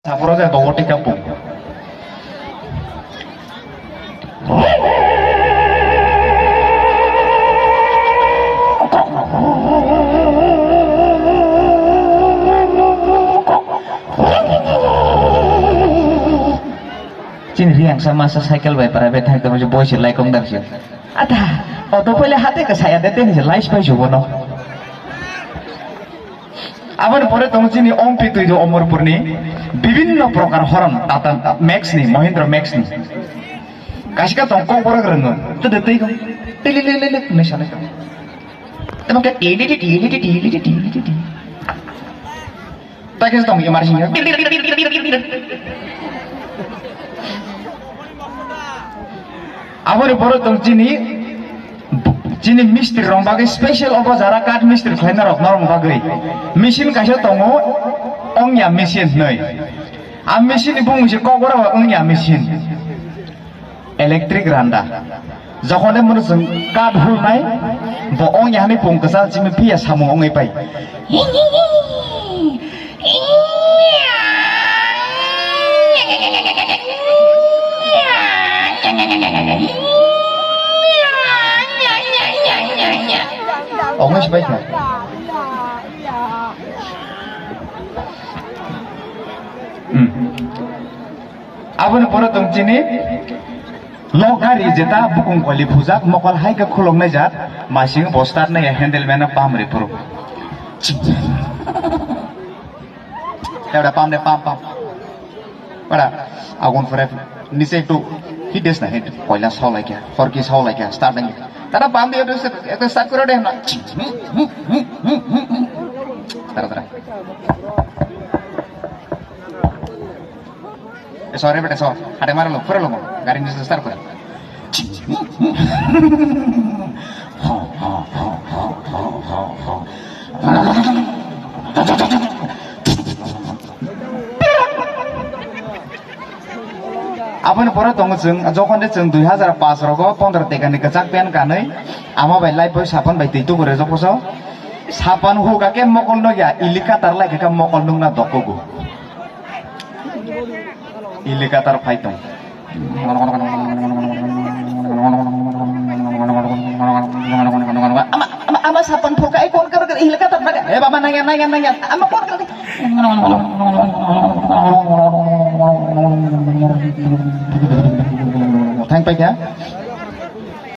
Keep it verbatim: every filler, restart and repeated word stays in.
Saporo je dogo tika pung. Chini riyang sa masa cycle bai private thang tamo boy se lai kong dar se. Ada, auto pele hate ka saya de teni se lais pai jubo no. Aboni pore tongo chini Ompi Tuidu Omorpurni bibinno prokar horon Tata Max ni, Mahindra Max ni. Kasika tong kok borok rwngo. Tede tei kong. Tili li li li nai sanai kong. Tamo ke tili li tili li tili li tili li tili. Package tong emergency. Aboni borok tong chini, chini mistri rong bagwi special obo jara kath mistri khlaina rok norok bagwi. Machine kaisa tongo, ongya machine hinwi. A machine ni bumung se kokborok ongya machine. Electric randa. Jokhon de munu chwng kath hulnai, bo ongya hani pung kwchal chimi phiya samung ongwi pai. Ongwi se pai kha. Hmm. Aboni pore tong chini lok gari jeta bukung koli phujak mokol hai khe khuloknai jat masing bo start nai handle mena pam ri phuru. Tebra pam de pam pam. Para agun fore niche ektu hit des na hit koila saw lai kya, hor ki saw lai kya, start nai. Tara pam de ektu start koro de na. Tara tara. Eso re bete so, hade mara lo, pura lo, gari ni start kore. Aboni pore tongo chwng, jokhon de chwng dui hazar paanch rogo pondro teka ni kwchak pen kanwi, ama bai life boy sapan bai twi tubu rejak poso. Sapan huka ke mokol nokya, ilika tar lai khe mokol nukna dokogo. Ilikatar phai tong. Ama, ama, ama sapan phoka ai kon kar ilikatar naga. Eh, baba, nangya, nangya, nangya. Ama kon kar. Thang pai kya?